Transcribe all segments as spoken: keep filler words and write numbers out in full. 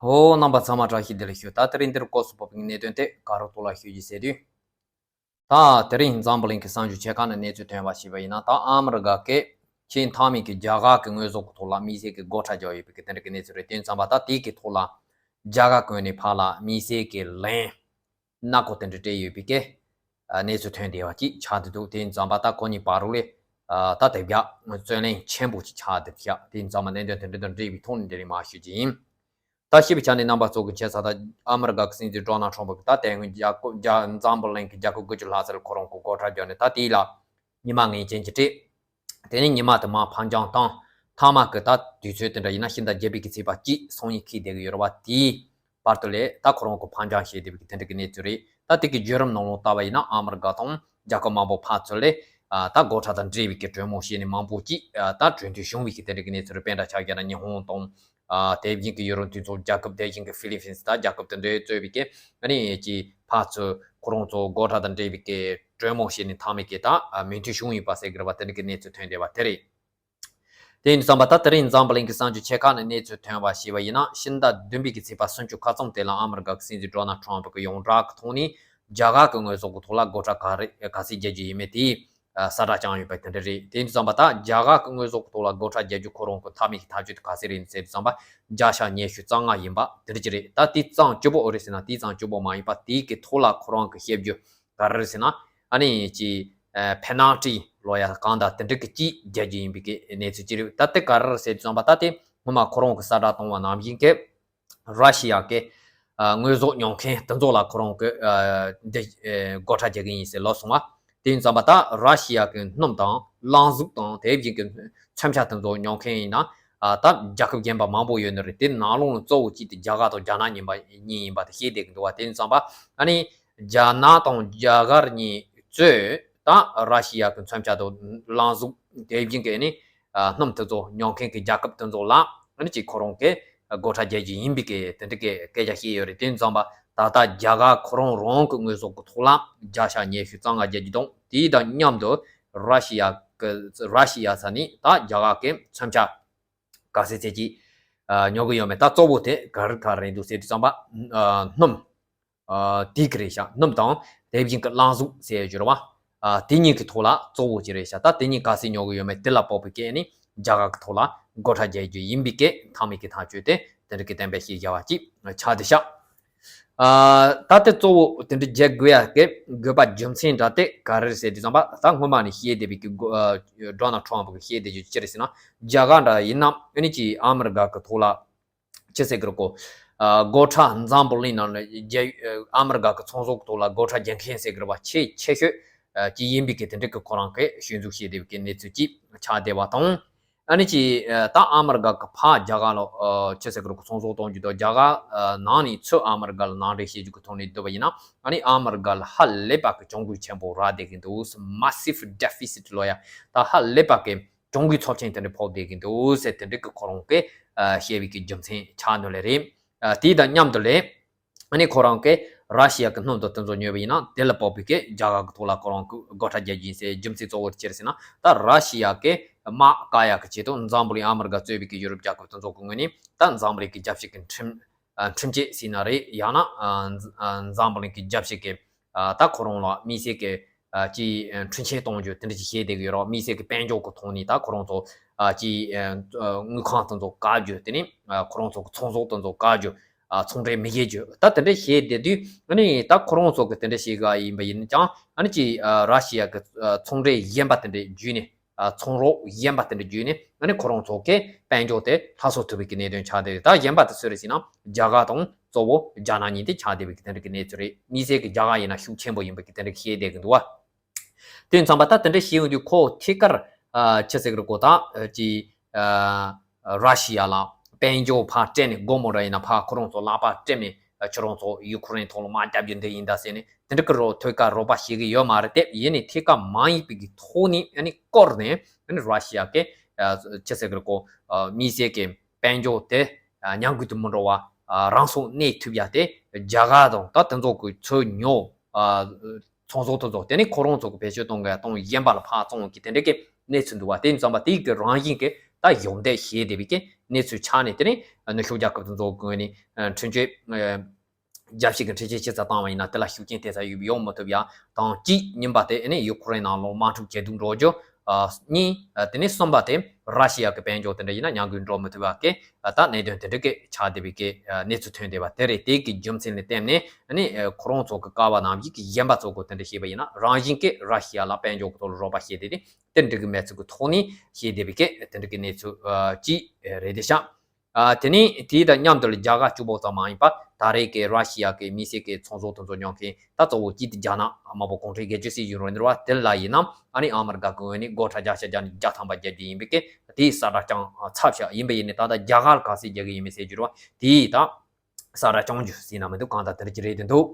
ཨོ། རྣམ་པ་ཚང་མ་བཀྲ་ཤིས་བདེ་ལེགས་ཞུ། ད་དེ་རིང་འདིར་སྐོར་སུ་བབས་པའི་གནད་དོན་དེ་ག་རུ་གཏུག་ལ་ཞུ་རྒྱུ་ཟེར་དུས། ད་དེ་རིང་འཛམ་བུ་གླིང་གི་གསར་འགྱུར་ཆེ་ཁག་ནས་གནས་ཚུལ་ཐོན་པ་ཞིག་ཡིན་ན། ད་ཨ་མི་རི་ཀ་གིས་ཆེས་མཐའ་མའི་གི་རྒྱ་གར་གི་དངོས་ཟོག་གི་ཐོག་ལ་དམིགས་བསལ་གྱི་སྒོ་ཁྲལ་རྒྱག་ཡོད་པའི་གི་དེ་འདྲ་གི་གནས་ཚུལ་རེད། དེ་ཙམ་པ་ད་དེའི་གི་ཐོག་ལ་རྒྱ་གར་ཀུན་ནས་ཕར་ལ་དམིགས་བསལ་གྱི་ལན་སྣ་ཁོག་དེ་འདྲ་སྤྲད་ཡོད་པའི་གི་གནས་ཚུལ་ཐོན་བསྡད་པ་ཅིག་ཆགས་བསྡད་འདུག་དེ་ཙམ་པ་ད་ཁོ་གཉིས་བར་ལ་ད་དེ་བརྒྱ་རྩོད་གླེང་ཆེན་པོ་ཅིག་ཆགས་བསྡད་ཤག་དེ་ཙམ་པ་གནད་དོན་དེ་འདྲ་དང་འབྲེལ་བའི་ཐོག་ནས་དེ་རིང་མར་ཞུ་རྒྱུ་ཡིན། ད་ཞིབ་པའི་ཆ་ནས་རྣམ་པ་ཚོ་གི་ཆེ་ས་ད་ཨ་མི་རི་ཀ་གི་སྲིད་འཛིན་ཌོ་ནལ་ཊམ་པ་གི་ད་དེ་སྔོན་རྒྱ་གར་རྒྱ་འཛམ་བུ་གླིང་གི་རྒྱལ་ཁབ་དགུ་བཅུ་ལྷག་ཙམ་ལ་ཁོ་རང་གི་སྒོ་ཁྲལ་བརྒྱབ་ནས། ད་དེ་ལ་ཉི་མ་ངེས་ཅན་གྱི་སྤྲད། དེ་ནས་ཉི་མ་དེ་མར་ཕར་འགྱངས་བཏང་། མཐའ་མ་གི་ད་དུས་ཚོད་དེ་འདྲ་ཡིན་ན་ཕྱི་ཟླ་བརྒྱད་པའི་གི་ཚེས་པ་གཅིག་སང་ཉིན་འཁེལ་བསྡད་ཀྱི་ཡོད་རེད་བ། དེའི་བར་དུ་ལ་ད་ཁོ་རང་གི་ཕར་འགྱངས་བྱས་བསྡད་པའི་གི་དེ་འདྲ་གི་གནས་ཚུལ་རེད། ད་དེ་གི་བརྒྱུད་རིམ་ནང་ལོགས་ལྟ་བ་ཡིན་ན་ཨ་མི་རི་ཀ་དང་རྒྱལ་ཁབ་མང་པོ་ཕར་ཚུར་ལ་ད་སྒོ་ཁྲལ་དང་འབྲེལ་བའི་གི་གྲོས་མོལ་བྱས་ནས་མང་པོ་ཅིག་ད་གྲོས་མཐུན་བྱུང་བའི་གི་དེ་འདྲ་གི་གནས་ཚུལ་རེད། དཔེར་ན་ཆ་བཞག་ན་ཉི་ཧོང་དང་། ཨ། དེ་བཞིན་གྱི་ཡུ་རོབ་མཐུན་ཚོགས་རྒྱལ་ཁབ། དེ་བཞིན་གྱི་ཧྥི་ལི་ཕིན་སི་ད་རྒྱལ་ཁབ་དེ་འདྲའི་གཙོས་པའི་གི་ཨ་ནི་ཅིག་ཕར་ཚུར་ཁོ་རང་ཚོ་སྒོ་ཁྲལ་དང་འབྲེལ་བའི་གི་གྲོས་མོལ་བྱས་ནས་མཐའ་མའི་གི་ད་མོས་མཐུན་བྱུང་ཡོད་པ་ཟེར་གི་རེད་བ། དེ་འདྲ་གི་གནས་ཚུལ་ཐོན་བསྡད་པ་དེ་རེད། དེ་ཡིན་དུས་ཙམ་པ་ད་དེ་རིང་འཛམ་བུ་གླིང་གི་གསར་འགྱུར་ཆེ་ཁག་ནས་གནས་ཚུལ་ཐོན་པ་ཞིག་ཡིན་ན། ཕྱི་ཟླ་བདུན་པའི་གི་ཚེས་པ་སུམ་ཅུ་ཁ་རྩང་དེ་ལ་ཨ་མི་རི་ཀ་གི་སྲིད་འཛིན་ཌོ་ནལ་ཊམ་པ་གི་ཡོངས་གྲགས་ཀྱི་ཐོག་ནས་རྒྱ་གར་གྱི་དངོས་ཟོག་གི་ཐོག་ལ་སྒོ་ཁྲལ་ག་རེ་ག་ཚད་རྒྱག་རྒྱུ་ཡིན་མིན་དེའི་གསལ་བསྒྲགས་བསྐྱངས་ཡོད་པ་དེ་འདྲ་རེད། དེ་ཡིན་དུས་ཙམ་པ་ད་རྒྱ་གར་གྱི་དངོས་ཟོག་གི་ཐོག་ལ་སྒོ་ཁྲལ་རྒྱག་རྒྱུ་ཁོ་རང་གི་མཐའ་མའི་གི་ཐག་གཅོད་དེ་ག་ཚད་རེད་ཟེར་དུས་ཙམ་པ་བརྒྱ་ཆ་ཉི་ཤུ་རྩ་ལྔ་ཡིན་པ་དེ་འདྲ་ཅིག་རེད། ད་དེ་ཙམ་སྐྱོ་པོ་ཨོ་རེད་ཟེར་ན་དེ་ཙམ་སྐྱོ་པོ་མ་ཡིན་པ། དེའི་གི་ཐོག་ལ་ཁོ་རང་གི་བཤད་རྒྱུ་ག་རེ་རེད་ཟེར་ན། ཨ་ནི་ཅིག་ཨ། ཕེ་ནལ་ཊི་ལོ་ཡ་གང་ལྟར་དེ་འདྲ་གི་ཅིག་རྒྱག་རྒྱུ་ཡིན་པའི་གི་གནས་ཚུལ་ཅིག་རེད། ད་དེ་ག་རེ་རེད་ཟེར་དུས་ཙམ་པ་ད་དེ་སྔོན་མ་ཁོ་རང་གི་གསལ་བསྒྲགས་བཏང་བ་ནང་བཞིན་གི་ར་ཤི་ཡ་གི་ཨ། དངོས་ཟོག་ཉོ་མཁན་དེ་ཚོ་ལ་ཁོ་རང་གི་ཨ། འདི་ཨ། སྒོ་ཁྲལ་རྒྱག་གི་ཡིན་ཟེར་ལབ་སོང་བ། དེ་ཡིན་ཙམ་པ་ད་ར་ཤི་ཡ་གི་སྣུམ་དང་རླངས་གཟུགས་དང་དེ་བཞིན་གི་མཚོན་ཆ་དེ་ཚོ་ཉོ་མཁན་ཡིན་ན། ཨ། ད་རྒྱལ་ཁབ་གཞན་པ་མང་པོ་ཡོད་ནི་རེད། དེ་ནང་ལོགས་ནས་གཙོ་བོ་གཅིག་དེ་རྒྱ་གར་དང་རྒྱ་ནག་གཉིས་པ་གཉིས་ཡིན་པ་དེ་ཤེས་བསྡད་ཀྱི་འདུག་བ། དེ་ཡིན་ཙམ་པ་ཨ་ནི་རྒྱ་ནག་དང་རྒྱ་གར་གཉིས་གཙོས་ད་ར་ཤི་ཡ་གི་མཚོན་ཆ་དང་རླངས་གཟུགས་དེ་བཞིན་གི་ཨ་ནི་ཨ། སྣུམ་དེ་ཚོ་ཉོ་མཁན་གྱི་རྒྱལ་ཁབ་དེ་ཚོ་ལ་ཨ་ནི་ཅིག་ཁོ་རང་གི་སྒོ་ཁྲལ་རྒྱག་རྒྱུ་ཡིན་པའི་གི་དེ་འདྲ་གི་སྐད་ཆ་བཤད་ཡོད་རེད། དེ་ཡིན་ཙམ་པ་ད་ལྟ་རྒྱ་གར་ཁོ་རང་རང་གི་དངོས་ཟོག་གི་ཐོག་ལ་བརྒྱ་ཆ་ཉི་ཤུ་རྩ་ལྔ་རྒྱག་རྒྱུ་དང་། དེ་དང་མཉམ་དུ་ར་ཤི་ཡ་གི་ར་ཤི་ཡ་ས་ནས་ད་རྒྱ་གར་གི་མཚོན་ཆ་ག་ཚད་ཚད་ཅིག་ཨ། ཉོ་གི་ཡོད་མེད། ད་གཙོ་བོ་དེ་ག་རེ་ག་རེ་འདུག་ཟེར་དུས་ཙམ་པ་ཨ། སྣུམ། ཨ། དེ་གི་རེད་ཤག་སྣུམ་དང་དེ་བཞིན་གི་རླངས་གཟུགས་ཟེར་ཡོད་རེད་བ། ཨ། དེ་གཉིས་ཀྱི་ཐོག་ལ་གཙོ་བོ་ཅིག་རེད་ཤག་ད་དེ་གཉིས་ག་ཚད་ཉོ་གི་ཡོད་མེད་དེ་ལ་དཔག་པའི་གི་ཨ་ནི་རྒྱ་གར་གྱི་ཐོག་ལ་སྒོ་ཁྲལ་རྒྱག་རྒྱུ་ཡིན་པའི་གི་མཐའ་མའི་གི་ཐག་གཅོད་དེ་དེ་འདྲ་གི་གཏན་འབེབས་ཤིག་བཞག་པ་ཅིག་ཆགས་བསྡད་ཤག་ཨ། ད་དེ་གཙོ་བོ་དེ་འདྲ་རྒྱག་དགོས་ཡ་གི་དགོས་པ་རྒྱུ་མཚན་འདྲ་དེ་ག་རེ་རེད་ཟེར་དུས་ཙམ་པ། ད་སྔོན་མ་ནས་བཤད་བསྡད་པའི་གི་ཨ། ཌོ་ནལ་ཊམ་པ་གིས་བཤད་བསྡད་རྒྱུ་ཅི་རེད་ཟེར་ན། རྒྱ་གར་འདྲ་ཡིན་ན་ཨ་ནི་ཅིག་ཨ་མི་རི་ཀ་གི་ཐོག་ལ་ཅི་ཟེར་གི་རེད་གོ། ཨ། སྒོ་ཁྲལ་འཛམ་བུ་གླིང་ནང་ལ་རྒྱ་ཨ་མི་རི་ཀ་གི་ཚོང་ཟོག་གི་ཐོག་ལ་སྒོ་ཁྲལ་རྒྱག་མཁན་ཟེར་གི་རེད་བ། ཆེས་ཆེ་ཤོས་ཨ། ཅིག་ཡིན་པའི་གི་དེ་འདྲ་གི་ཁོ་རང་གིས་ཤོད་འཛུགས་བྱས་བསྡད་པའི་གི་གནས་ཚུལ་ཅིག་ཆགས་བསྡད་པ་དང་། ཨ་ནི་ཅིག་ཨ། ད་ཨ་མི་རི་ཀ་གི་ཕར་རྒྱ་གར་ལ་ཨ། ཅི་ཟེར་གི་རེད་གོ། ཚོང་ཟོག་གཏོང་རྒྱུ་དང་རྒྱ་གར་ཨ། ནང་ནས་ཚུར་ཨ་མི་རི་ཀ་ལ་ནང་འདྲེན་བྱེད་རྒྱུ་གི་ཐོག་ནས་བསྡུར་བ་ཡིན་ན། ཨ་ནི་ཨ་མི་རི་ཀ་ལ་ཧ་ལས་པ་གི་གྱོང་གུད་ཆེན་པོ་རག་བསྡད་ཀྱི་འདུག Massive deficit ལབ་ཡ། ད་ཧ་ལས་པ་གི་གྱོང་གུད་ཚབས་ཆེན་དེ་འདྲ་ཕོག་བསྡད་ཀྱི་འདུག་ཟེར་དེ་འདྲ་གི་ཁོ་རང་གིས་ཨ། བཤད་པའི་གི་རྒྱུ་མཚན་ཆགས་ནོ་ལེ་རེད། ཨ། དེ་དང་མཉམ་དུ་ལེ། ཨ་ནི་ཁོ་རང་གིས་ར་ཤི་ཡ་གི་སྣུམ་དང་དེ་ཚོ་ཉོས་པ་ཡིན་ན་དེ་ལ་དཔག་པའི་གི་རྒྱ་གར་གི་ཐོག་ལ་ཁོ་རང་གི་སྒོ་ཁྲལ་རྒྱག་རྒྱུ་ཡིན་ཟེར། རྒྱུ་མཚན་གཙོ་བོ་ཅི་རེད་ཟེར་ན། ད་ར་ཤི་ཡ་གི་དམག་བཀག་ཡ་གི་ཆེད་དུ་འཛམ་བུ་གླིང་ཨ་མི་རི་ཀ་གཙོས་པའི་གི་ཡུ་རོབ་རྒྱལ་ཁབ་དེ་ཚོ་གི་ངོས་ནས་ད་འཛམ་བུ་གླིང་གི་རྒྱལ་སྤྱི་གི་ཁྲིམས། ཨ། ཁྲིམས་ཆད་ཟེར་ན་རེད། ཡང་ན་ཨ། འཛམ་བུ་གླིང་གི་རྒྱལ་སྤྱི་གི་ཨ། ད་ཁོ་རང་ལ་དམིགས་བསལ་གྱི་ཨ། ཅིག་ཨ། འཕྲུལ་ཆས་གཏོང་རྒྱུ་དེ་འདྲ་ཅིག་བཤད་བསྡད་ཀྱི་ཡོད་རེད། དམིགས་བསལ་གྱི་དཔལ་འབྱོར་གྱི་ཐོག་ནས་ད་ཁོ་རང་ཚོ་ཨ། ཅིག་ཨ། དངུལ་ཁང་དེ་ཚོ་བཀག་རྒྱུ། དེ་ནས་ཨ། ཁོ་རང་ཚོ་གི་ཚོང་ཟོག་དེ་ཚོ་བཀག་རྒྱུ། ཨ། ཚོང་འབྲེལ་མི་བྱེད་རྒྱུ། ད་དེ་འདྲ་བཤད་བསྡད་དུས་ཨ་ནི་ད་ཁོ་རང་ཚོ་གི་དེ་འདྲ་བཤད་ག་ཡིན་པ་ཡིན་ཀྱང་ཨ་ནི་ཅིག་ཨ། ར་ཤི་ཡ་གི་ཨ། ཚོང་འབྲེལ་གཞན་པ་དེ་འདྲ་བརྒྱུད་ནས། ཨ། ཚོང་རོགས་གཞན་པ་དེ་འདྲ་བརྒྱུད་ནས་ཨ་ནི་ཁོ་རང་ཚོ་གི་དཔལ་འབྱོར་དེ་སླར་གསོ་ཐུབ་པའི་གི་གནད་དོན་ཆགས་བསྡད་ཡོད། ད་གཞན་པ་དེ་སུ་རེད་ཟེར་ན་རྒྱ་གར་དང་གཙོ་བོ་རྒྱ་ནག་གཉིས་དེ་ཆགས་བསྡད་པའི་གི་དེ་འདྲ་གི་གནས་ཚུལ་རེད། དམིགས་བསལ་གི་རྒྱ་གར་ཡིན་ན་ཤུགས་ཆེན་པོ་ཡིན་པའི་གི་དེ་འདྲ་གི་བཤད་བསྡད་གི་འདུག་བ། དེ་ཡིན་ཙང་པ་ད་དེ་འདྲ་བཤད་ཡོང་དུས་ཁོ་ཐད་ཀར་ཨ། ཅི་ཟེར་གི་རེད་གོ། ད་ཅི་ཨ། ར་ཤི་ཡ་ལ་དཔལ་འབྱོར་ཕར་སྤྲད་ནས་སྒོར་མོ་འདྲ་ཡིན་ན་ཕར་ཁོ་རང་ཚོ་ལག་པ་སྤྲད་ནས་ཨ། ཁྱོད་རང་ཚོ་ཡུ་ཁུ་རེན་ཐོག་ལ་དམག་རྒྱག་རྒྱུ་འདི་ཡིན་ད་ཟེར་ནས་དེ་འདྲ་གི་རོགས་ཐད་ཀར་རོགས་པ་བྱེད་གི་ཡོད་མ་རེད་དེ། ཡིན་ནའི་ཐད་ཀར་མ་ཡིན་པའི་གི་ཐོག་ནས་ཨ་ནི་བསྐོར་ནས་ཨ་ནི་ར་ཤི་ཡ་གི་ཨ། ཅི་ཟེར་གི་རེད་གོ། ཨ། དམིགས་བསལ་གི་དཔལ་འབྱོར་དེ་ཨ། ཉམས་རྒུད་དུ་མི་འགྲོ་བ། ཨ། རང་སྲུང་གནས་ཐུབ་ཡ་དེ་རྒྱ་གར་དང་ད་དེ་ཚོ་གི་ཚུར་ཉོ། ཨ། ཚོང་ཟོག་དེ་ཚོ་དེ་ནི་ཁོ་རང་ཚོ་གི་བེད་སྤྱོད་གཏོང་གི་གཏོང་གཞན་པ་ལ་ཕར་བཙོང་གི་དེ་འདྲ་གི་གནས་ཚུལ་འདུག་བ། དེ་ཡིན་ཙང་པ་དེ་གི་རང་བཞིན་གི་ད་གཞོགས་འདེགས་བྱས་བསྡད་པའི་གི་ གནས་ཚུལ་ཆགས་ནས། དེ་ནས་ནུབ་ཕྱོགས་རྒྱལ་ཁབ་དེ་ཚོ་གི་ངོས་ནས་འཕྲིན་བཅོལ་རྒྱལ་སྤྱི་གི་འཕྲིན་བཅོལ་ཅི་ཙམ་བཏང་བ་ཡིན་ན། དེ་ལ་ཤུགས་རྐྱེན་ཐེབས་ས་ཡོང་མི་ཐུབ་ཡ་དང་གཅིག། གཉིས་པ་དེ་ཨ་ནི་ཡུ་ཁུ་རེན་ནང་ལོགས་དམག་འཁྲུག་ཇེ་སྡུག་འགྲོ་རྒྱུ། གཉིས། དེ་ནས་གསུམ་པ་དེ་ར་ཤི་ཡ་གི་དཔལ་འབྱོར་དེ་འདྲ་ཡིན་ན་མྱ་ངན་འགྲོ་མི་ཐུབ་པ་གི་ད་གནད་དོན་དེ་འདྲ་གི་ཆགས་བསྡད་པའི་གི་གནས་ཚུལ་ཐོན་བསྡད་པ་དེ་རེད། དེ་གི་རྒྱུ་མཚན་ལ་བརྟེན་ནས་ཨ་ནི་ཁོ་རང་ཚོ་གི་ཀ་བ་ནང་བཞིན་གི་གཞན་པ་ཚོ་གི་དེ་འདྲ་བཤད་པ་ཡིན་ན། རང་བཞིན་གི་ར་ཤི་ཡ་ལ་དཔལ་འབྱོར་གི་ཐོག་ལ་རོགས་པ་བྱས་ཏེ། དེ་འདྲ་གི་མི་ཚོ་གི་ཐོག་ནས་བཤད་བསྡད་པའི་གི་དེ་འདྲ་གི་གནས་ཚུལ་གཅིག་རེད་དེ་ཤག་ཨ། དེ་ནས་དེ་དང་མཉམ་དུ་ལ་རྒྱ་གར་གཅིག་པོ་ཙམ་མ་ཡིན་པ། ད་རེས་ཀྱི་ར་ཤི་ཡ་གི་དམིགས་བསལ་གྱི་ཚོང་ཟོག་དེ་ཚོ་ཉོ་མཁན་ད་གཙོ་བོ་གཅིག་དེ་རྒྱ་ནག་དམར་པོ་གུང་ཁྲན་སྒེར་གཅོད་སྲིད་གཞུང་རེད་འདུག་པ། དེ་ལ་ཡིན་ནམ་ཨ་ནི་ཨ་མི་རི་ཀ་གི་ངོས་ནས་སྒོ་ཁྲལ་བརྒྱ་ཆ་བརྒྱ་ནས་བརྒྱ་ཐམ་པ་བརྒྱབ་རྒྱུ་ཡིན་པའི་གི་དེའི་གསལ་བསྒྲགས་ཀྱང་ཚར་བཞག་ཡིན་པ་ཡིན་ནའི། ད་ལྟ་རྒྱ་གར་ལ་ག་ཚད་རྒྱག་གི་ཡིན་མིན་ཟེར་རྒྱུ་རེད་པ། དེའི་ད་གསལ་བསྒྲགས་ཀྱང་རྒྱུ་ཟིན་ན་མི་འདུག་གང་ལྟར་དེ་འདྲ་ཅིག་རེད་དེ་འདུག་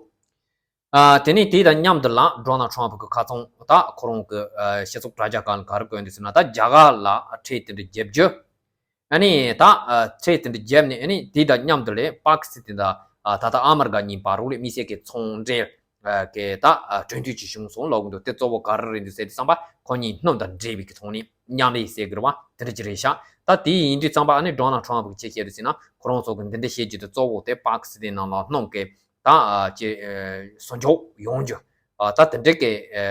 ཨ། དེ་ནས་དེ་དང་མཉམ་དུ་ལ་ཌོ་ནལ་ཊམ་ཕ་གི་ཁ་ཚང་ད་ཁོ་རང་གི་ཨ་སྤྱི་ཚོགས་དྲ་རྒྱ་སྒང་ལ་ག་རེ་བཀོད་འདུག་ཟེར་ན། ད་རྒྱ་གར་ལ་ཁྲལ་དེ་འདྲ་བརྒྱབ་རྒྱུ། ཨ་ནི་ད་ཨ་ཁྲལ་དེ་འདྲ་བརྒྱབ་ནས། ཨ་ནི་དེ་དང་མཉམ་དུ་ལ་པ་ཀི་སི་ཐན་དང་ཨ་ད་ལྟ་ཨ་མི་རི་ཀ་གཉིས་བར་ལ་དམིགས་བསལ་གྱི་ཚོང་འབྲེལ་ཨ་གི་ད་ཨ་གྲོས་མཐུན་ཅིག་བྱུང་སོང་ལབ་གི་འདུག་དེ་གཙོ་བོ་ག་རེ་རེད་འདུག་ཟེར་དུས་ཙམ་པ། ཁོ་གཉིས་སྣུམ་དང་འབྲེལ་བའི་གི་ཐོག་ནས་མཉམ་ལས་ཟེར་གི་རེད་པ། དེ་འདྲ་ཅིག་རེད་ཤག་ད་དེ་ཡིན་དུས་ཙམ་པ་ཨ་ནི་ཌོ་ནལ་ཊམ་ཕ་གི་ཅི་བཤད་འདུག་ཟེར་ན། ཁོ་རང་ཚོ་གི་འདི་འདྲ་བཤད་རྒྱུ་དེ་གཙོ་བོ་དེ་པ་ཀི་སི་ཐན་ནང་ལ་སྣུམ་གི་ད་ཨ་ཅི་ཨ་ཟུར་འཇོག་ཡོང་རྒྱུ། ཨ་ད་དེ་འདྲ་གི་ཨ་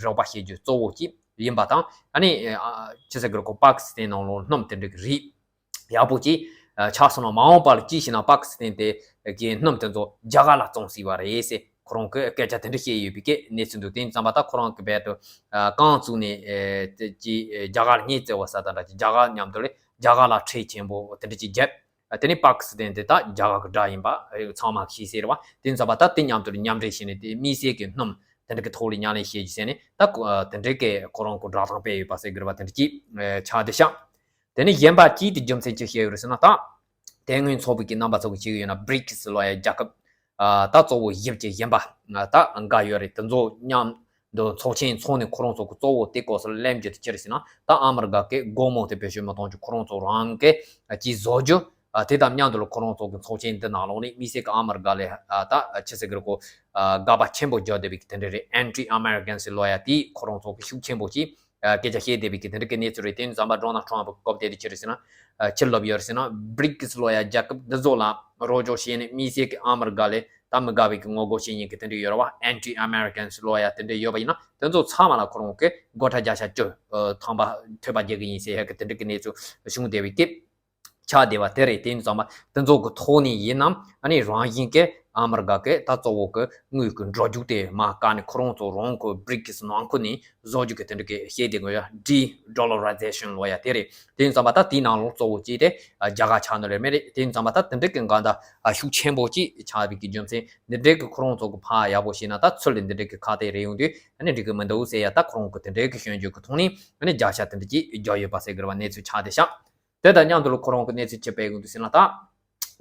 རོགས་པ་བྱེད་རྒྱུ་གཙོ་བོ་གཅིག་ཡིན་པ་དང་། ཨ་ནི་ཨ་ཅི་ཟེར་དགོས་རེད། ཁོ་པ་ཀི་སི་ཐན་ནང་ལོགས་སྣུམ་དེ་འདྲ་གི་རིགས་ཡག་པོ་གཅིག་ཨ་ཆགས་སོང་ན། མ་འོངས་པ་ལ་ཅི་ཞིག་ན་པ་ཀི་སི་ཐན་དེ་གི་སྣུམ་དེ་ཚོ་རྒྱ་གར་ལ་བཙོང་སྲིད་པ་རེད་ཟེར། ཁོ་རང་གི་སྐད་ཆ་དེ་འདྲ་བཤད་ཡོད་པའི་གི་གནས་ཚུལ་འདུག་དེ་ཡིན་ཙམ་པ་ད་ཁོ་རང་གི་རྦད་དེ་ཨ་རྐང་བཙུགས་ནས་ཨ་དེ་ཅི་ཨ་རྒྱ་གར་ལ་སྙིང་བརྩེ་བ་ཟེར་ད་འདྲ་ཅིག་རྒྱ་གར་མཉམ་དུ་ལ་རྒྱ་གར་ལ་ཁྲལ་ཆེན་པོ་དེ་འདྲ་ཅིག་བརྒྱབ། དེ་ནས་པ་ཀི་སི་ཐན་དེ་ད་རྒྱ་གར་གྱི་དགྲ་ཡིན་པ་ཚང་མ་ཤེས་གསལ་རེད་པ། དེ་ཡིན་ཙམ་པ་ད་དེ་མཉམ་དུ་མཉམ་འབྲེལ་བྱས་ནས། དེ་དམིགས་བསལ་གྱི་སྣུམ་དེ་འདྲ་གི་ཐོག་ལ་མཉམ་ལས་བྱེད་རྒྱུ་ཟེར་ནས། ད་ཁོ་དེ་འདྲ་གི་ཁོ་རང་ཁོ་བསྒྲགས་གཏམ་སྤེལ་ཡོད་པ་ཟེར་དགོས་རེད་པ། དེ་འདྲ་ཅིག་ཆགས་བསྡད་ཤག་དེ་ནས་གཞན་པ་གཅིག་དེ་རྒྱུ་མཚན་ཅི་ཞིག་ཡོད་རེད་ཟེར་ན། ད་དེ་སྔོན་ཚོགས་པའི་གི་རྣམ་པ་ཚོ་གི་ཅིག་ཡོད་ན། བྷི་རི་ཀི་སི་ལབ་ཡ་རྒྱལ་ཁབ་ཨ་ད་གཙོ་བོ་བཞི་བཅུ་ཞེ་བཞི་པ་ད་འགའ་ཡོད་རེད། དེ་ཚོ་མཉམ་དུ་ཚོགས་ཆེན་ཚོགས་ནས་ཁོ་རང་ཚོ་གི་གཙོ་བོ་དེ་སྐོར་སོགས་ལ་གླེང་རྒྱུ་དེ་ཅི་རེད་ཟེར་ན། ད་ཨ་མི་རི་ཀ་གི་སྒོ་མོ་དེ་བེད་སྤྱོད་མི་གཏོང་རྒྱུ། ཁོ་རང་ཚོ་རང་གི་ཅིག་བཟོ་རྒྱུ། ཨ་དེ་དང་མཉམ་དུ་ལ་ཁོ་རང་ཚོ་གི་ཚོགས་ཆེན་འདི་ནང་ལོགས་ནས་དམིགས་བསལ་གྱི་ཨ་མི་རི་ཀ་ལ་ཨ་ད་ཅི་ཟེར་དགོས་རེད། ཁོ་ཨ་དགག་པ་ཆེན་པོ་རྒྱག་བསྡད་པའི་གི་དེ་འདྲ་རེད། ཨན་ཊི་ཨ་མེ་རི་ཀན་སི་ལབ་ཡ་དེ་ཁོ་རང་ཚོ་གི་ཤུགས་ཆེན་པོ་ཅིག་ཨ་སྐད་ཆ་བཤད་བསྡད་པའི་གི་དེ་འདྲ་གི་གནས་ཚུལ་རེད། དེ་ཡིན་ཙམ་པ་ཌོ་ནལ་ཊམ་ཕ་གི་སྐབས་དེ་དུས་ཅི་རེད་ཟེར་ན། ཨ་ཅི་ལབ་ཡོད་རེད་ཟེར་ན། བྷི་རི་ཀི་སི་ལབ་ཡ་རྒྱལ་ཁབ་འདི་ཚོ་ལ་རོགས་སྐྱོར་བྱས་ནས་དམིགས་བསལ་གྱི་ཨ་མི་རི་ཀ་ལ་ད་མི་དགའ་བའི་གི་ངོ་རྒོལ་བྱེད་མཁན་གྱི་དེ་འདྲ་ཡོད་རེད་པ། ཨན་ཊི་ཨ་མེ་རི་ཀན་སི་ལབ་ཡ་དེ་འདྲ་ཡོད་པ་ཡིན་ན། དེ་ཚོ་ཚང་མ་ལ་ཁོ་རང་གི་སྒོ་ཁྲལ་བརྒྱ་ཆ་བཅུ་ཐམ་པ་ཐོབ་པ་རྒྱག་གི་ཡིན་ཟེར་ཡ་གི་དེ་འདྲ་གི་གནས་ཚུལ་བྱུང་བསྡད་པའི་སྐབས་ཆགས་བསྡད་པ་དེ་རེད། དེ་ཡིན་ཙམ་པ་དེ་ཚོ་གི་ཐོག་ནས་ཡིན་ནམ། ཨ་ནི་རང་བཞིན་གྱི་ཨ་མི་རི་ཀ་གི་ད་གཙོ་བོ་གི་དངུལ་གྱི་འགྲོ་རྒྱུག་དེ་མར་བཀག་ནས། ཁོ་རང་ཚོ་རང་གི་བྷི་རི་ཀི་སི་ནང་ཁུལ་ནས་བཟོ་རྒྱུ་གི་དེ་འདྲ་གི་བཤད་བསྡད་དགོས་ཡ། ཌི་ཌོ་ལ་ར་ཛེ་ཤན་ལབ་ཡ་དེ་རེད། དེ་ཡིན་ཙམ་པ་ད་དེའི་ནང་ལོགས་གཙོ་བོ་གཅིག་དེ་རྒྱ་གར་ཆགས་ནི་རེད་མ་རེད། དེ་ཡིན་ཙམ་པ་ད་དེ་འདྲ་གི་འགལ་ཟླ་ཤུགས་ཆེན་པོ་གཅིག་ཆགས་པའི་གི་རྒྱུ་མཚན། འདི་འདྲ་གི་ཁོ་རང་ཚོ་གི་ཕར་ཡག་པོ་བྱས་ན་ད་ཚུར་ལ་འདི་འདྲ་གི་ཁ་གཏད་རེ་ཡོང་དུས་ཨ་ནི་འགྲིག་གི་མི་འདུག་ཟེར་ཡ། ད་ཁོ་རང་གི་དེ་འདྲ་གི་སྐྱོན་བརྗོད་གི་ཐོག་ནས་ཨ་ནི་རྒྱབ་ཤ་དེ་འདྲ་གཅིག་རྒྱག་ཡོད་པ་ཟེར་གི་རེད་པ། གནས་ཚུལ་ཆགས་བསྡད་ཤག་དེ་དང་མཉམ་དུ་ལ་ཁོ་རང་གི་གནས་ཚུལ་ཅི་སྤེལ་གི་འདུག་ཟེར་ན། ད་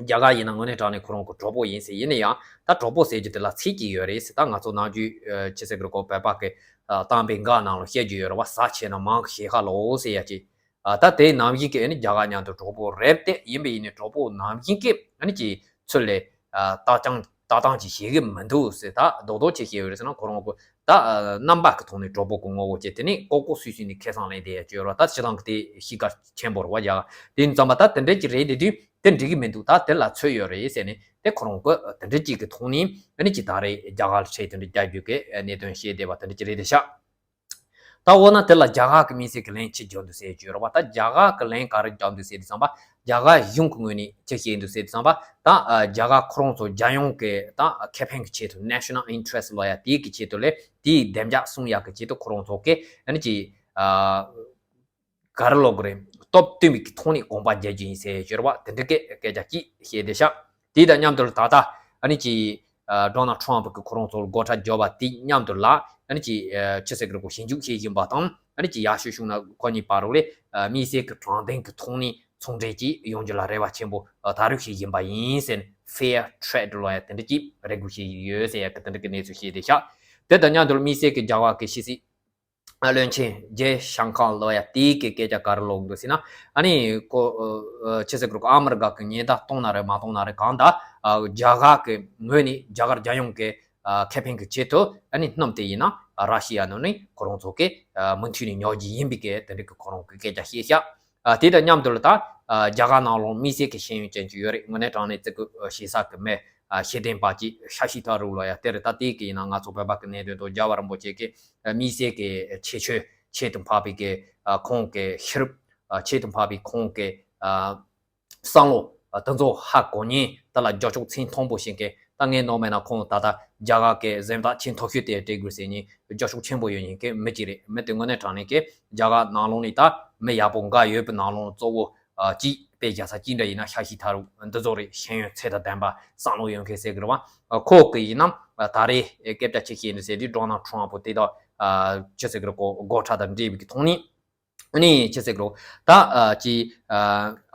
རྒྱ་གར་ཡིན་ན་དངོས་གནས་དྲང་གནས་ཁོ་རང་གི་གྲོགས་པོ་ཡིན་ཟེར། ཡིན་ན་ཡང་ད་གྲོགས་པོ་ཟེར་རྒྱུ་དེ་ལ་ཚིག་གཅིག་ཡོད་རེད་ཟེར། ད་ང་ཚོ་ནམ་རྒྱུན་ཨ་ཅི་ཟེར་གི་རེད། ཁོ་བོད་པ་གི་ཨ་གཏམ་དཔེ་འགའ་ནང་ལ་བཤད་རྒྱུ་ཡོད་རེད་པ། ཟ་ཆེ་ན་མང་གི་ཞེད་ཁ་ལོ་ཟེར་ཡ་ཅིག་ཨ་ད་དེ་ནམ་ཞིག་གི་ཨ་ནི་རྒྱ་གར་མཉམ་དུ་གྲོགས་པོ་རེད་དེ། ཡིན་པ་ཡིན་ནའི་གྲོགས་པོ་ནམ་ཞིག་གི་ཨ་ནི་ཅིག་ཚུར་ལ་ཨ་ལྟ་སྟངས་ལྟ་སྟངས་ཅིག་བྱེད་གི་མི་འདུག་ཟེར། ད་རྡོག་རྡོག་ཅིག་བཤད་ཡོད་རེད་ཟེར་ན། ཁོ་རང་གི་ད་ཨ་རྣམ་པ་གི་ཐོག་ནས་གྲོགས་པོ་གི་ངོ་བོ་བྱས། དེ་ནས་ལྐོག་ལྐོག་སུད་སུད་ནས་ཁེ་བཟང་ལེན་བསྡད་ཡ་ཅིག་ཡོད་རེད། ད་སྤྱིར་བཏང་གི་དེ་གཤིས་ཀ་ཆེན་པོ་རེད་པ། རྒྱ་གར་དེ་ཡིན་ཙམ་པ་ད་དེ་འདྲ་ཅིག་རེད། དེ་དུས་དེ་འགྲིག་གི་མི་འདུག་ད་དེ་ལ་ཚོད་ཡོད་རེད་ཟེར་ནས། དེ་ཁོ་རང་གི་དེ་འདྲ་ཅིག་གི་ཐོག་ནས་ཨ་ནི་ཅིག་ད་རེས་རྒྱ་གར་ལ་ཁྲལ་དེ་འདྲ་རྒྱག་རྒྱུ་གི་གནད་དོན་བཤད་བསྡད་པ་དེ་འདྲ་ཅིག་རེད་དེ་ཤག་ད་འོ་ན་དེ་ལ་རྒྱ་གར་གི་དམིགས་བསལ་གི་ལན་ཅི་རྒྱག་འདུག་ཟེར་རྒྱུ་རེད་པ། ད་རྒྱ་གར་གི་ལན་ག་རེ་རྒྱག་འདུག་ཟེར་དུས་ཙམ་པ། རྒྱ་གར་གཞུང་གི་ངོས་ནས་ཅི་བཤད་འདུག་ཟེར་དུས་ཙམ་པ། ད་ཨ་རྒྱ་གར་ཁོ་རང་ཚོ་རྒྱལ་ཡོངས་ཀྱི་ད་ཁེ་ཕན་གྱི་ཆེད་དུ། ནེ་ཤ་ནལ་ཨིན་ཊི་རེ་སི་ལབ་ཡ་དེའི་གི་ཆེད་དུ་ལས། དེའི་བདེ་འཇགས་སྲུང་ཡག་གི་ཆེད་དུ་ཁོ་རང་ཚོ་གི་ཨ་ནི་ཅིག་ཨ་ག་རེ་ལབ་དགོས་རེད། སྟོབས་བསྟུན་པའི་གི་ཐོག་ནས་དགོངས་པ་རྒྱག་རྒྱུ་ཡིན་ཟེར་ཡོད་རེད་པ། དེ་འདྲ་གི་སྐད་ཆ་ཅིག་བཤད་བསྡད་ཤག་དེ་དང་མཉམ་དུ་ལ་ད་ལྟ་ཨ་ནི་ཅིག་ཨ་ཌོ་ནལ་ཊམ་ཕ་གི་ཁོ་རང་ཚོ་ལ་སྒོ་ཁྲལ་བརྒྱབ་པ་དེ་མཉམ་དུ་ལ་ཨ་ནི་ཅིག་ཨ་ཅི་ཟེར་གི་རེད། ཁོ་ཞིབ་འཇུག་བྱེད་བཞིན་པ་དང་། ཨ་ནི་ཅིག་ཡག་ཤོས་བྱུང་ན་ཁོ་གཉིས་བར་ལ་ཨ་དམིགས་བསལ་གི་དྲང་བདེན་གི་ཐོག་ནས་ཚོང་འབྲེལ་ཅིག་ཡོང་རྒྱུ་ལ་རེ་བ་ཆེན་པོ་ཨ་ད་རེས་བྱེད་བཞིན་པ་ཡིན་ཟེར། ཕེར་ཊེ་རེ་ཌི་ལབ་ཡ་དེ་འདྲ་ཅིག་རེ་སྒུག་བྱེད་ཀྱི་ཡོད་ཟེར་ཡ་གི་དེ་འདྲ་གི་གནས་ཚུལ་བཤད་བསྡད་ཤག་དེ་དང་མཉམ་དུ་ལ་དམིགས་བསལ་གི་རྒྱ་གར་གི་ཕྱི་སྲིད་བློན་ཆེན་ཇེ་ཤང་ཀར་ལབ་ཡ་དེའི་གི་སྐད་ཆ་ག་རེ་ལབ་འདུག་ཟེར་ན། ཨ་ནི་ཁོ་ཨ་ཅི་ཟེར་གི་རེད། ཨ་མི་རི་ཀ་གི་ཉེན་བརྡ་གཏོང་ན་རེད་མ་གཏོང་ན་རེད། གང་ལྟར་ཨ་རྒྱ་གར་གི་ངོས་ནས། རྒྱ་གར་རྒྱལ་ཡོངས་ཀྱི་ཨ་ཁེ་ཕན་གྱི་ཆེད་དུ་ཨ་ནི་སྣུམ་དེ་ཡིན་ན་ཨ་ར་ཤི་ཡ་ནང་ནས་ཁོ་རང་ཚོ་གི་ཨ་མུ་མཐུད་ནས་ཉོ་རྒྱུ་ཡིན་པའི་གི་དེ་འདྲ་གི་ཁོ་རང་གི་སྐད་ཆ་བཤད་ཤག་ཨ་དེ་དང་མཉམ་དུ་ལ་ད་ཨ་རྒྱ་གར་ནང་ལོགས་དམིགས་བསལ་གྱི་ཤེས་ཡོན་ཅན་ཅིག་ཡོད་རེད། དངོས་གནས་དྲང་གནས་བརྩི་བཀུར་ཞེ་ས་གི་མེད། ཨ་ཤེས་ལྡན་པ་ཅིག་ཤ་ཤི་ཐ་རུ་ལ་ཡ་དེ་རེད། ད་དེ་གི་ཡིན་ན་ང་ཚོ་བོད་པ་གི་གནད་དོན་དང་རྒྱལ་བ་རིན་པོ་ཆེ་གི་དམིགས་བསལ་གྱི་ཁྱད་ཆོས་ཆེད་དུ་འཕགས་པའི་གི་ཨ་ཁོང་གི་ཤེས་རབ་ཨ་ཆེད་དུ་འཕགས་པའི་ཁོང་གི་ཨ་བསམ་བློ་ཨ་དེ་ཚོ་ཧ་གོ་ཉིན་དེ་ལ་རྒྱབ་སྐྱོར་ཚད་མཐོན་པོ་བྱེད་མཁན། ད་ངས་མནོ་མེད་ན་ཁོང་ད་ལྟ་རྒྱ་གར་གི་གཟེངས་རྟགས་ཆེས་མཐོ་ཤོས་དེ་སྤྲད་དགོས་ཟེར་ནས་རྒྱབ་སྐྱོར་ཆེན་པོ་ཡོད་མཁན་གྱི་མི་ཅིག་རེད། མི་དེ་དངོས་གནས་དྲང་གནས་ཀྱི་རྒྱ་གར་ནང་ལོགས་ནས་ད་མི་ཡག་པོ་འགའ་ཡོད་པའི་ནང་ལོགས་གཙོ་བོ་ཨ་གཅིག་དཔེ་རྒྱག་ས་གཅིག་འདྲ་ཡིན་ན་ཤ་ཤི་ཐ་རུ་འདི་ཚོ་རེད། ཤེས་ཡོན་ཚད་དང་ལྡན་པ་བསམ་བློ་ཡོད་མཁན་ཟེར་གི་རེད་བ། ཨ་ཁོ་གི་ཡིན་ནམ་ཨ་ད་རེས་སྐད་ཆ་ཆེ་ཤོས་འདི་ཟེར་དུས་ཌོ་ནལ་ཊམ་ཕུ་དེ་དག་ཨ་ཅི་ཟེར་གི་རེད། ཁོ་སྒོ་ཁྲལ་དང་འབྲེལ་བའི་གི་ཐོག་ནས། ཨ་ནི་ཅི་ཟེར་གི་རེད། ད་ཨ་ཅི་ཨ་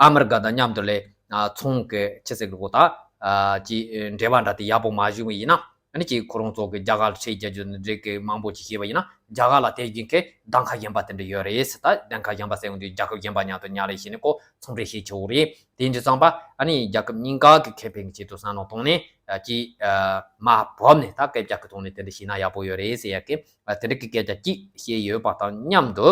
ཨ་མི་རི་ཀ་དང་མཉམ་དུ་ལས་ཨ་ཚོང་གི་ཅི་ཟེར་གི་རེད། ད་ཨ་ཅི་འབྲེལ་བ་འདྲ་དེ་ཡག་པོ་མ་བྱུང་བ་ཡིན་ན། ཨ་ནི་ཅི་ཁོ་རང་ཚོ་གི་རྒྱ་གར་ལ་ཁྲལ་རྒྱག་རྒྱུ་འདྲ་གི་མང་པོ་ཅིག་བྱས་པ་ཡིན་ན་རྒྱ་གར་ལ་དེ་བཞིན་གི་གདམ་ཁ་གཞན་པ་དེ་འདྲ་ཡོད་རེད་ཟེར། ད་གདམ་ཁ་གཞན་པ་ཟེར་འོང་དུས་རྒྱལ་ཁབ་གཞན་པ་མཉམ་དུ་མཉམ་ལས་བྱས་ནས་ཁོ་ཚོང་འབྲེལ་བྱེད་ཆོག་རེད། དེ་འདྲ་བསམ་པ་ཨ་ནི་རྒྱལ་ཁབ་གཉིས་ཀ་གི་ཁེ་ཕན་གྱི་ཆེད་དུ་བསམ་བློ་བཏང་ནས་ཨ་ཅི་ཨ་མ་བབས་ནས་ད་སྐད་ཆ་གི་ཐོག་ནས་དེ་འདྲ་བྱས་ན་ཡག་པོ་ཡོད་རེད་ཟེར་ཡ་གི་ཨ་དེ་འདྲ་གི་སྐད་ཆ་གཅིག་བཤད་ཡོད་པ་དང་མཉམ་དུ།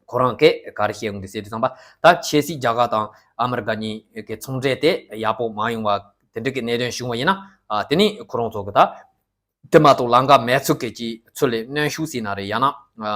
ཁོ་རང་གིས་ག་རེ་བཤད་ཡོང་གི་ཟེར་དུས་ཙམ་པ། ད་ཆབ་སྲིད་རྒྱ་གར་དང་ཨ་མི་རི་ཀ་གཉིས་ཀྱི་ཚོང་འབྲེལ་དེ་ཡག་པོ་མ་ཡོང་བ་དེ་འདྲ་གི་གནད་དོན་བྱུང་བ་ཡིན་ན། ཨ་དེ་ནི་ཁོ་རང་ཚོ་གི་ད་དེ་མ་གཏོགས་ལམ་ཁ་མེད་ཚུལ་གྱི་ཅིག་ཚུལ་ལས་གནོན་ཤུགས་ཟེར་ན་རེད། ཡང་ན་ཨ་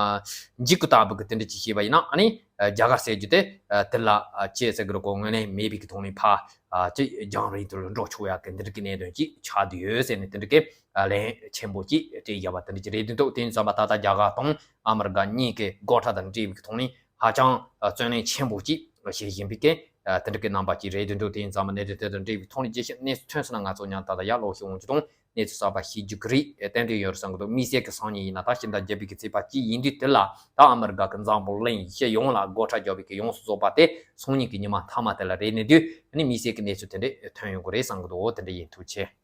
འཇིགས་སྐུལ་ལྟ་བུ་གི་དེ་འདྲ་ཅིག་བྱས་པ་ཡིན་ན། ཨ་ནི་ཨ་རྒྱ་གར་ཟེར་རྒྱུ་དེ་ཨ་དེ་ལ་ཨ་ཅི་ཟེར་གི་རེད། ཁོ་དངོས་གནས་མེད་པའི་གི་ཐོག་ནས་ཕར་ཨ་ཅིག་རྒྱང་རིང་དུ་འགྲོ་ཆོག་ཡག་གི་འདི་འདྲ་གི་གནད་དོན་ཅིག་ཆགས་བསྡད་ཡོད་ཟེར་ནས་དེ་འདྲ་གི་ཨ་ལན་ཆེན་པོ་ཅིག་སྤྲད་བཞག་པ་དེ་འདྲ་ཅིག་རེད་འདུག་དེ་ཡིན་ཙང་མ་ད་ལྟ་རྒྱ་གར་དང་ཨ་མི་རི་ཀ་གཉིས་ཀྱི་སྒོ་ཁྲལ་དང་འབྲེལ་བའི་ཐོག་ནས་ཧ་ཅང་བརྩོན་ལེན་ཆེན་པོ་ཅིག་བྱེད་བཞིན་པའི་གི་དེ་འདྲ་གི་རྣམ་པ་ཅིག་རེད་འདུག་དེ་ཡིན་ཙང་མ་གནད་དོན་དེ་དང་འབྲེལ་བའི་ཐོག་ནས་རྒྱས་བཤད་གནས་ཚུལ་ཐོན་སོང་ན་ང་ཚོ་མཉམ་དུ་ད་ལྟ་ཡར་ལོག་ཤོད་འོང་རྒྱུ་དང་། གནས་ཚུལ་གསར་པ་ཤེས་རྒྱུ་གི་རེད། ཏན་ཏན་ཡོད་རེད་བསམ་གི་འདུག་དམིགས་བསལ་གྱི་སང་ཉིན་ཡིན་ན་ད་ཕྱི་ཟླ་བརྒྱད་པའི་གི་ཚེས་པ་གཅིག་ཡིན་དུས་དེ་ལ་ད་ཨ་མི་རི་ཀ་གི་འཛམ་བུ་གླིང་སྤྱི་ཡོངས་ལ་སྒོ་ཁྲལ་རྒྱག་པའི་གི་ཡོངས་སུ་རྫོགས་པ་དེ་སང་ཉིན་གྱི་ཉི་མ་མཐའ་མ་དེ་ལ་རེད་ནས་དུས་ཨ་ནི་དམིགས་བསལ་གྱི་གནས་ཚུལ་དེ་འདྲ་ཐོན་ཡོང་གི་རེད་བསམ་གི་འདུག་དེ་འདྲ་ཡིན། ཐུགས་རྗེ་ཆེ།